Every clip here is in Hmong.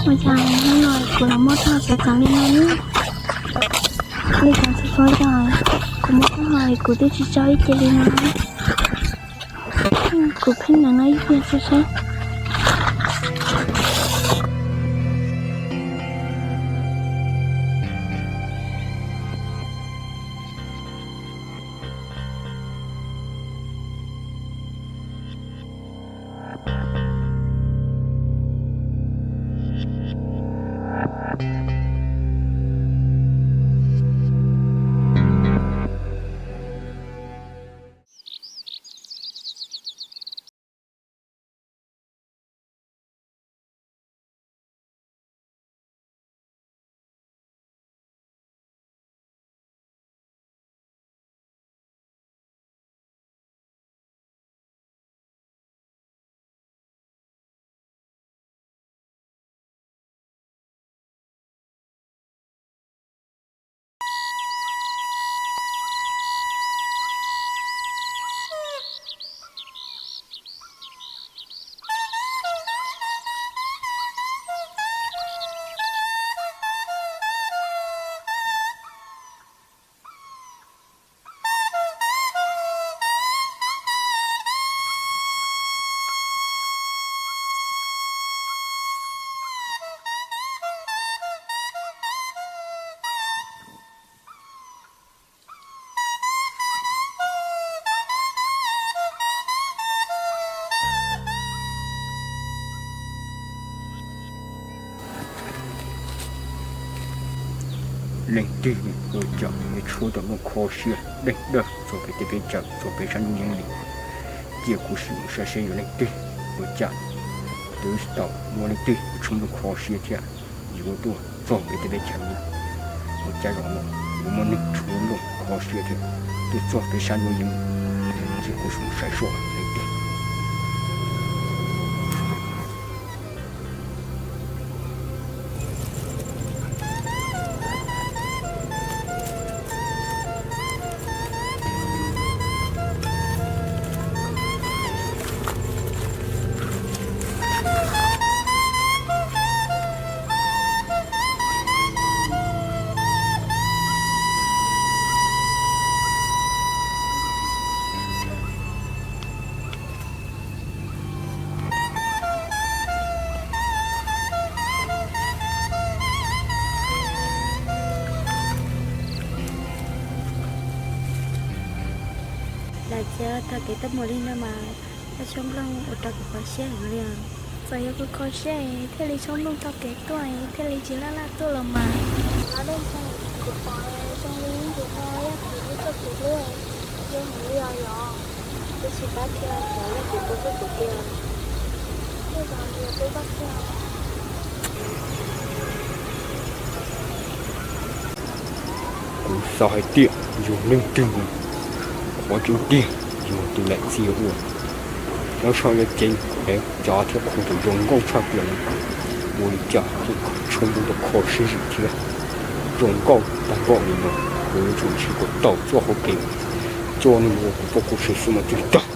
Ua cas hnub no kuv los muaj txoj hauj lwm txom li no ne? Li cas txhua txhua yam kuv muaj txoj hauj lwm kuv twb tsis tso ib ce li no. Kuv pheej ntawm no ib pliag xwb seb. Leej twg ua cas yuav tshuab tau nplooj kho siab deeg dawj txog pem teb peb chaws txog pem sab ntuj yeeb li? Cia kuv sim mus saib seb yog leej twg ua cas twb tsis tau muaj leej twg tshuab nplooj kho siab thiab yuav tuaj txog pem teb peb chaws li. Ua cas zaum no yuav muaj neeg tshuab nplooj kho siab thiab tuaj txog pem sab ntuj yeeb li? Cia kuv sim mus saib seb leej twg. Daim txiaj tog kev tuaj mus li no mas, koj tshuab nplooj ua rau kuv kho siab heev li os. Txawm yog kuv kho siab thiaj li tshuab nplooj tog kev tuaj thiaj li tsis laj laj tuaj los mas. Kuv pom zoo li tus no yog tus uas kuv hlub, zoo heev li os yom. Kuv tsis pab thiab, cov yog kuv tus hlub kuv tiag. Kuv xav hais tias yog leej twg, qhov tseeb tiag yog tus lam txias ua nyob sab laj ceeb es cov thiab khu tus zoo nkauj tshaj plaws, ua li cas thiaj tshuab nplooj tau kho siab zim thiab zoo nkauj tag npaum li no. Kuv yuav tsum nrhiav kom tau txoj hauv kev coj nws mus ua kuv poj kuv sev xwb mas thiaj tag.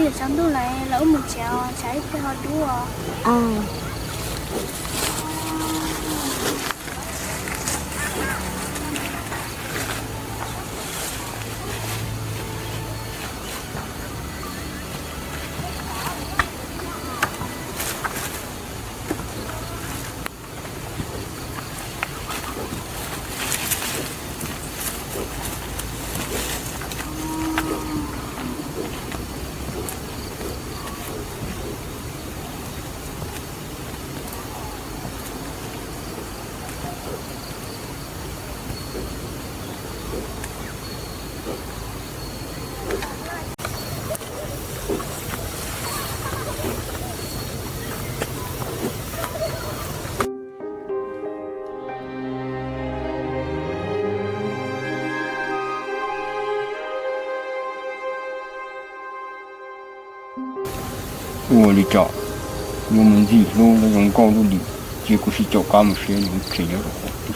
Tsaus ntuj lawm, los wb mus tsev, tsam ib pliag ho dub os. Ua li cas yuav mus ntxim hlub zoo nkauj luaj li, ces kuv sib caum qab mus saib nws tsev nyob rau qhov twg.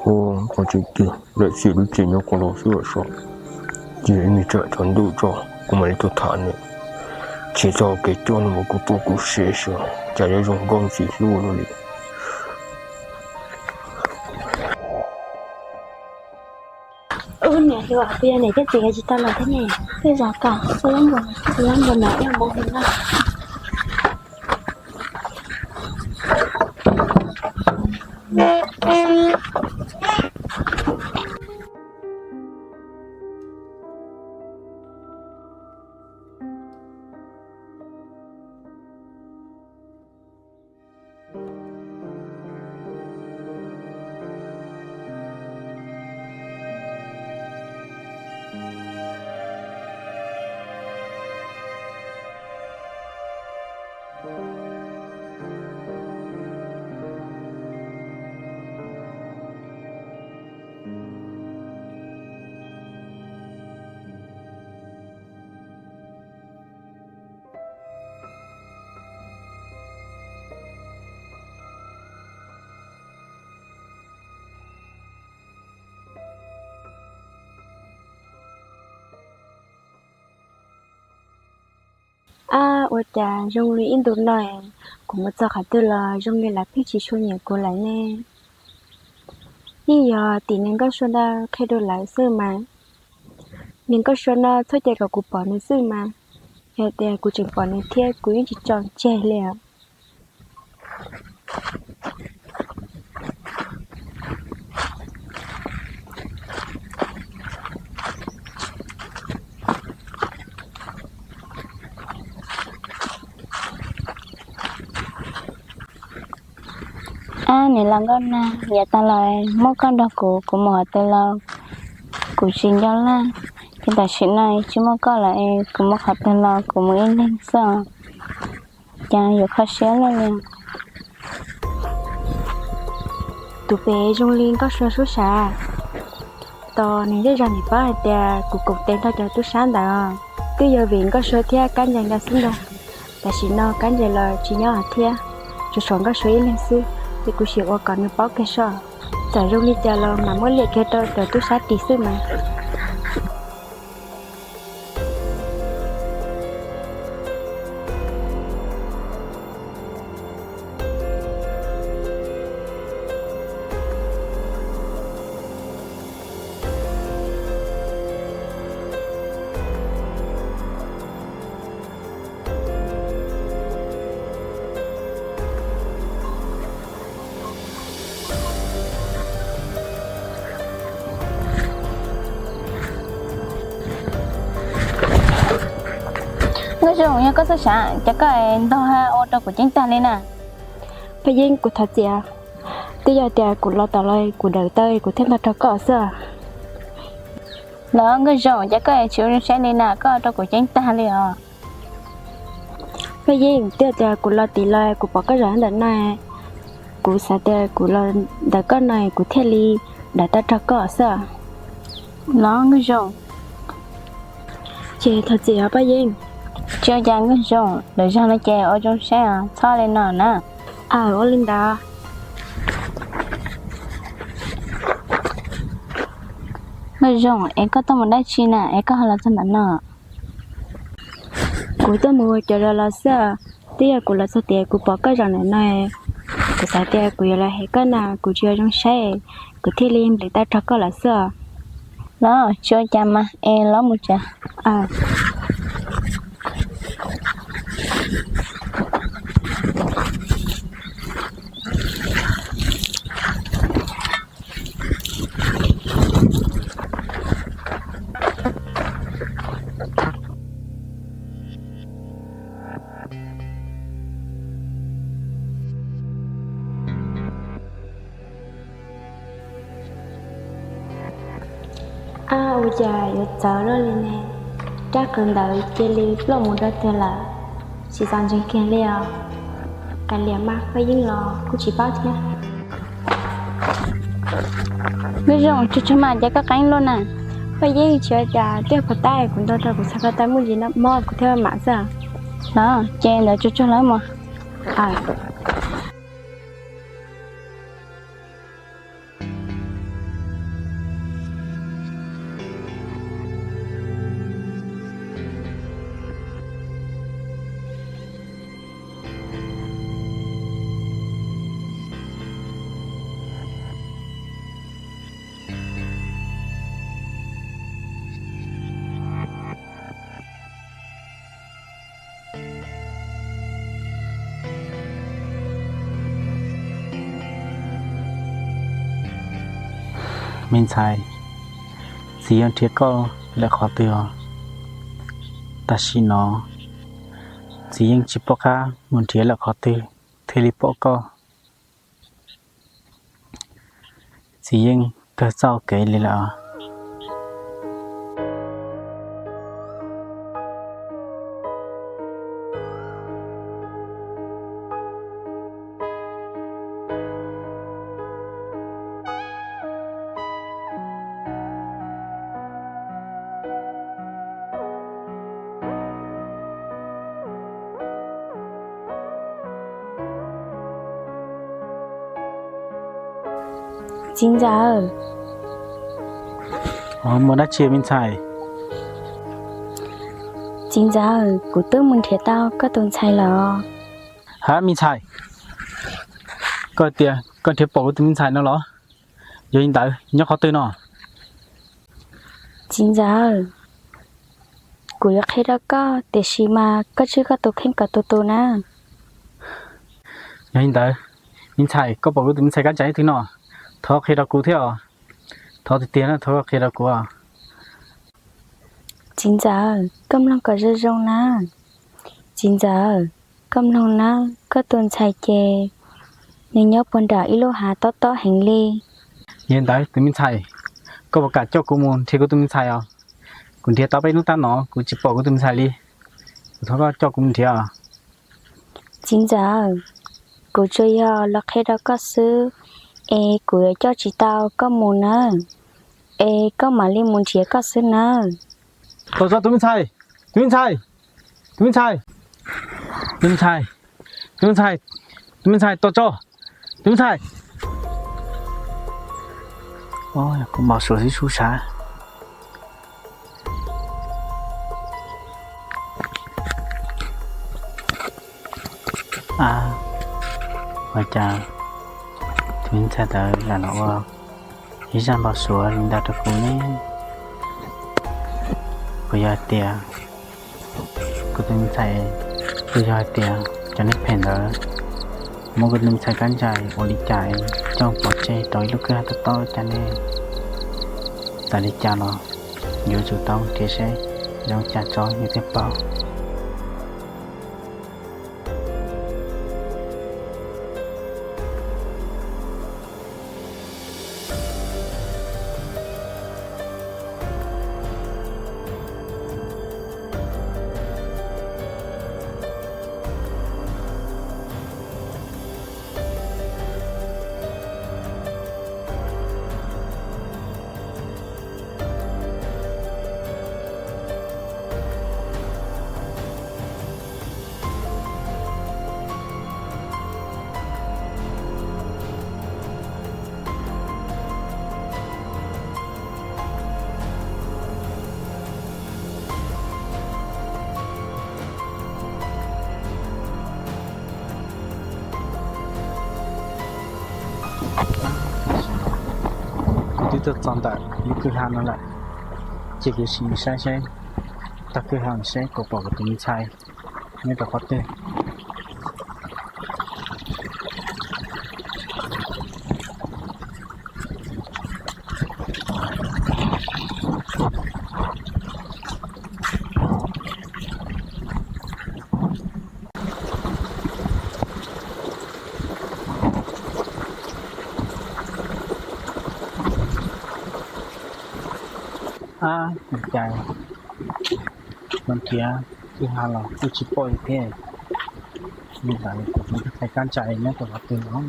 Ua qhov tseem twg lawm, xyov lub tsev nyob qhov twg xwb los so, ces ib me tsam tsaus ntuj tso kuv mam li tuaj tham nws. Tseg txoj kev coj no mus kuv pom kuv siab xyov cas yuav zoo nkauj ntxim hlub luaj li. Ub, niam hluas, twb yog niam thiab txiv tsis tau los thiab ne. Twb zoo kawg, xav ib npus, xav ib npus niam ib npus hluas na. Ab, ua cas zoo li ib ntus no kuv mus txog qhov twg los zoo li lawv pheej tsis tshua nyiam kuv lawm ne? Yeej yog tim niag Nkauj Sua ntawd qhia rau lawv xwb mas. Niag Nkauj Sua no txhob cia kom kuv pom nws xwb mas. Yog tias kuv tseem pom nws thiab kuv yeej tsis tso tseg li os. Ab, niam laus Nkauj Nag, yav tas los muab koj nrog kuv, kuv mus qhov twg los kuv tsis nco lawm. Ces tam sim no tsis muaj koj lawm es kuv mus qhov twg los kuv mus ib leeg xwb os. Cas yuav kho siab luaj li. Tus pem zoo li Nkauj Sua sub sav. Tos nws zej zog nws paub hais tias kuv koom tes nrog cov tub sab ntawd. Twb yog vim Nkauj Sua thiab Kab Ncaig ntawd xwb ntag. Tam sim no Kab Ncaig los tsis nyob hauv thiab, tsuas tshuav Nkauj Sua ib leeg xwb, ces kuv sim ua kom nws paub kiag soj. Txawm zoo li cas los mam muab liam kiag rau cov tub sab ris xwb mas. Nkauj Zoo, yog koj txoj sav, cas koj ntog ua rau kuv ceeb tag li na? Paj Yeeb, kuv thov txim. Twb yog tias kuv los tod los kuv dawm tau kuv thiaj nrog rau koj xwb. Los Nkauj Zoo, cas koj tsis ua zoo saib li na, koj ua rau kuv ceeb tag li os. Paj Yeeb, twb yog tias kuv los tid los kuv pom koj zaum ntawm no, kuv xav tias kuv los ntawm koj no kuv thiaj li dawm tau rau koj xwb. Los Nkauj Zoo. Ces thov txim os Paj Yeeb. Tsis ua cas Nkauj Zoo, lwm zaug no ces ua zoo saib os, txhob li no na. Aw, ua li ntawd. Nkauj Zoo, es koj tuaj mus dab tsi na es koj ho los txog ntawm no? Kuv tuaj mus cov zos los xwb. Twb yog kuv los txog tias kuv pom koj zaum ntawm no, kuv xav tias kuv yuav los hais koj na, kuv tsis ua zoo saib, kuv thiaj li nplij tau rau koj los xwb. Los tsis ua cas mas es los mus tsev. Ab, ua cas yuav txawv luaj li ne? Rab qws ntawd cia li ploj mus dua twg lawm, tsis txaus ntseeg kiag li os. Kav liam mas, Paj Yeeb los kuj tsis paub thiab. Nkauj Zoo, tsuag tsuag mas, cas koj qeeb luaj na? Paj Yeeb, tsis ua cas, twb yog puas tab kuv nrog rau kuv txhais ko taw muaj zis mob kuv thiaj mam xwb. Los ces ntawd tsuag tsuag los mus. Me ntxhais, txiv yuav nrhiav koj lawm qhov twg os? Tam sim no txiv yeej tsis pom qab mus nrhiav lawm qhov twg thiaj li pom koj. Txiv yeej kawg txoj kev li lawm os. Txiv ntxawm. Muaj dab tsi me ntxhais? Txiv ntxawm, kuv twb mus nrhiav tau koj tus ntxhais lawm. Hab me ntxhais, koj tias koj nrhiav pom kuv tus me ntxhais no los? Yog li ntawd nyob qhov twg no? Txiv ntxawm, kuv yuav qhia rau koj tiam sis mas koj tswj koj tus kheej kom tus tus na. Yog li ntawd, me ntxhais, koj pom kuv tus me ntxhais kab ntsa ib tug no, thov qhia rau kuv thiab os. Thov tiag tiag na, thov koj qhia rau kuv os. Txiv ntxawm, koj mloog kom zoo zoo na. Txiv ntxawm, koj mloog na, koj tus ntxhais ces nws nyob puag nram ib lub hav tob tob heev li. Yog li ntawd tus me ntxhais, koj puas kam coj kuv mus nrhiav kuv tus me ntxhais os? Kuv nrhiav tau peb hnub tab no kuv tsis pom kuv tus me ntxhais li. Kuv thov koj coj kuv mus nrhiav os. Txiv ntxawm, kuv tsuas yog los qhia rau koj xwb, es kuv yuav coj tsis tau koj mus nawb, es koj mam li mus nrhiav koj xwb nawb. Tos tso tus me ntxhais, tus me ntxhais, tus me ntxhais, tus me ntxhais, tus me ntxhais, tus me ntxhais, tos tso, tus me ntxhais. Kuv npau suav xwb sub sav. Ua cas tus me ntxhais ntawd lam los ua ib zaj npau suav li ntawd rau kuv ne? Puas yog hais tias kuv tus me ntxhais, puas yog hais tias cov neeg phem ntawd muab kuv tus me ntxhais kab ntsa ua li cas coj pov tseg rau ib lub kwj ha tob tob cas ne? Txawm li cas los yuav tsum tau nrhiav seb zoo cas tso yus thiaj paub. Tuaj txog ntawm lub kwj ha no lawm, ces kuv sim saib saib tag kwj ha saib puas pom kuv tus me ntxhais nyob rau qhov twg. Ab, ua cas kuv nrhiav kwj ha los kuj tsis pom li thiab. Li ntawd kuv tus me ntxhais kab ntsais nyob rau qhov twg no.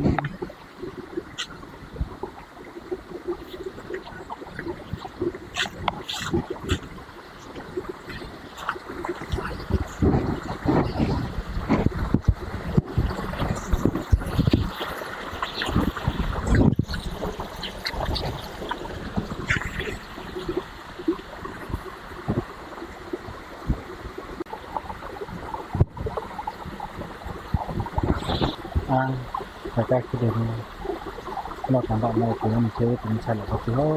Ab, tag kis no, noj tas npaum no kuv yuav mus cuag tus me ntxhais lawm qhov twg os.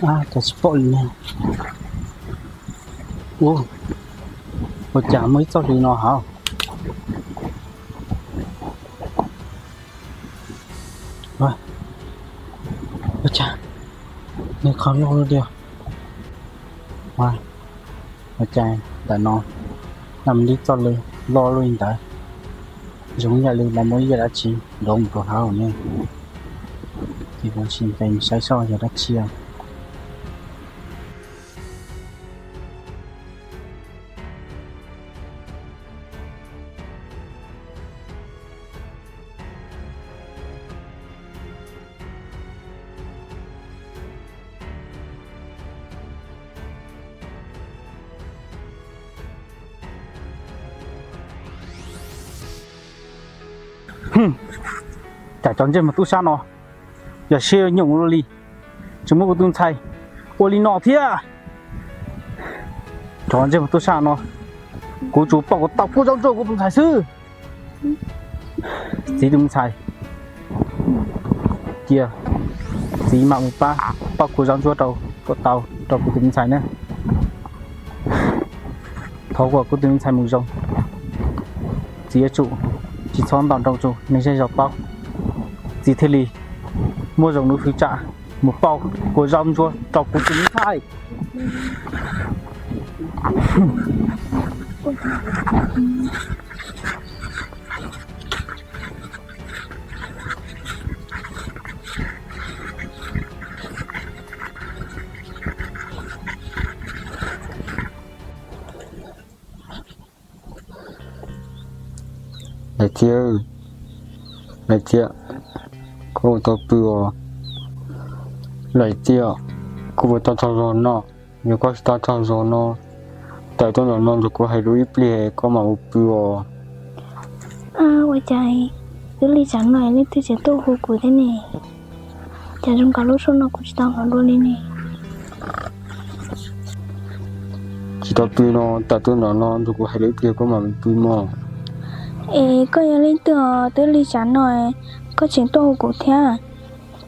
Ab, cas tsis pom li ne. Ua, ua cas muaj ib txoj hli no hov. Ua cas nws qhov loj li os. Ua cas ntawm no nag mus li txoj lw loj li ntawd, zoo yam li lawv muab ib yam dab tsi nrov mus rau hauv ne. Ces kuv sim nqes saib seb yog dab tsi os. Cas cov ntsej muag tub sab no yog siab nyoos ua luaj li, tseem muab kuv tus ntxhais ua li no thiab. Cov ntsej muag tub sab no, kuv tsuas pom kom tau kua zaub ntsuab kuv tus ntxhais xwb. Txiv tus me ntxhais, cia txiv mam mus pab pauj kua zaub ntsuab rau kom tau rau kuv tus me ntxhais na. Thov kom kuv tus me ntxhais mus zoo, txiv yuav tsum tsis txhob ntaus nroo rau neeg zej zog paub, txiv thiaj li muaj zoo lub hwj tsam mus pauj kua zaub ntsuab rau kuv tus me ntxhais. Lawv txiv, lawv txiv, koj puas tau pw os? Lawv txiv, koj puas tau tsaug zog no? Yog koj tsis tau tsaug zog no, tawm tuaj nram no nrog kuv hais lus ib pliag koj mam mus pw os. Ua cas twb li tsam no leej twg tseem tuaj hu kuv thiab ne? Cas zoo nkaus lub suab no kuv tsis tau hnov dua li ne. Tsis tau pw no, tawm tuaj nram no nrog kuv hais lus ib pliag koj mam mus pw mog. Es koj yog leej twg os, twb li tsam no koj tseem tuaj hu kuv thiab?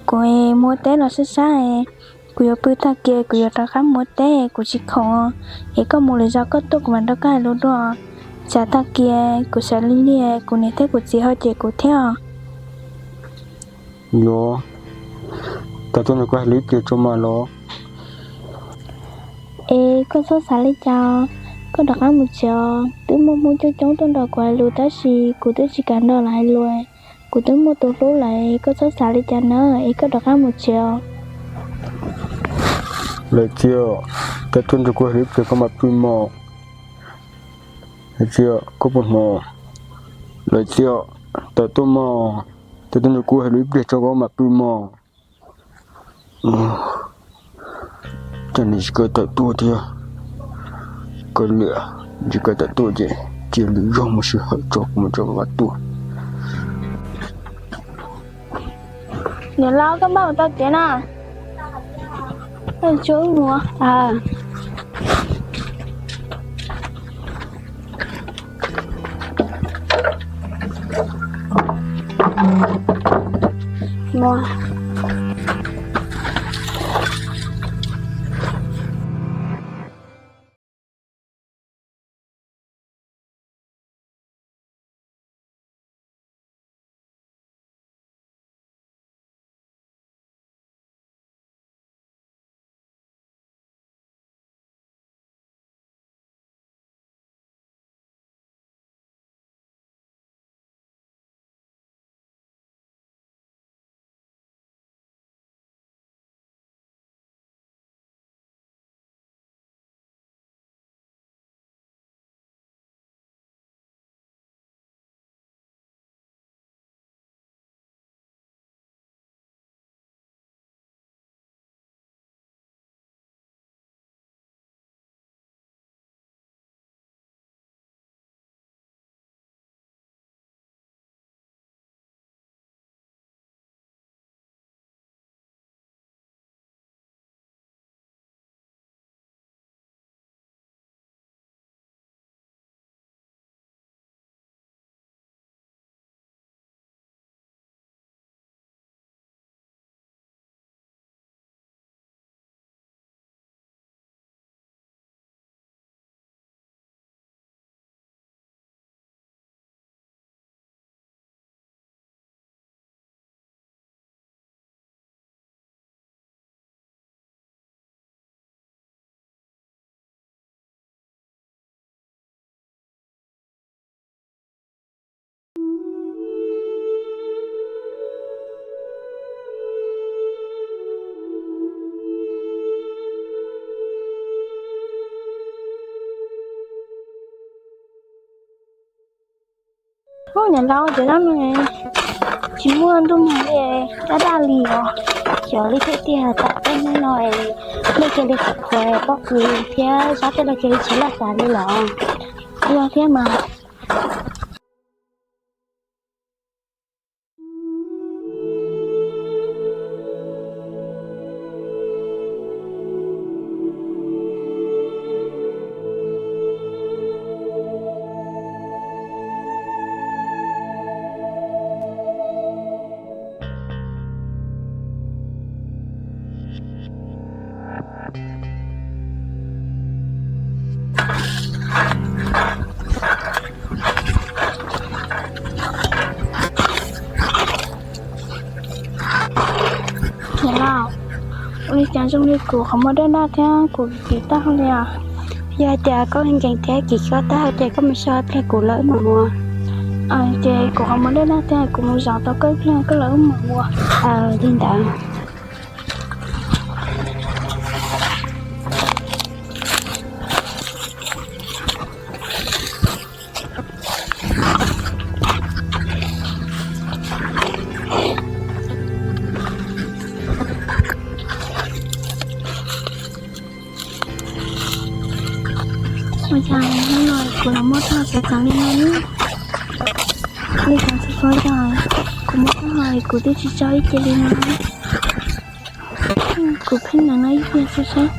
Kuv mus ua teb los sab sab, kuv yuav pw tag kis kuv yuav rov qab mus ua teb, kuv tsis khoom. Es koj mus lwm zaus koj tuaj kuv mam nrog koj hais lus dua. Tsam tag kis kuv xav li li, kuv niam thiab kuv txiv ho cem kuv thiab os. Yuav, tawm tuaj nrog kuv hais lus ib pliag tso mas los. Es koj txhob xav li cas, koj rov qab mus tsev os. Twb muaj Hmoob coob coob tuaj nrog kuv hais lus tab sis kuv twb tsis kam nrog lawv hais lus. Kuv twb muaj tus hlub lawm, koj txhob xav li cas na, es koj rov qab mus tsev os. Lawv txiv, tawm tuaj nrog kuv hais lus ib pliag koj mam pw mog. Lawv txiv, koj puas hnov? Lawv txiv, tawm tuaj mog, tawm tuaj nrog kuv hais lus ib pliag tso koj mam pw mog. Cas nws tsis kam tawm tuaj thiab? Koj liam, ntsis koj tawm tuaj ces cia lwm zaug muaj sij hawm tso kuv mam rov qab tuaj. Niam laus, koj npaj mus tau kev na. Koj tsuas mus. Ub, niam laus, ces no tsis muaj ntuj nag li, daj daj li os. Xyov li thiaj tiag, tam tej hnub no es nej cia li qhuav qhuav pob kws thiab sab tej los cia li tsis laj tas li los. Yog thiab mas. Niam laus, ua li cas zoo li kuv qhov muag daj daj thiab kuv kim tag hauv li os? Yog hais tias koj nkees thiab kim koj tag hauv ces koj mus so ib pliag kuv lawm wb mam mus. Ces kuv qhov muag daj daj thiab kuv mus zov tau koj ib pliag koj lawm wb mam mus. Li ntawd. Ua cas hnub no kuv los muab tag xov xwm li no ne? Li cas xwb xwb, kuv muab tag kuv twb tsis tso ib ce li no. Kuv pheej ntawm no ib ce xwb xwb.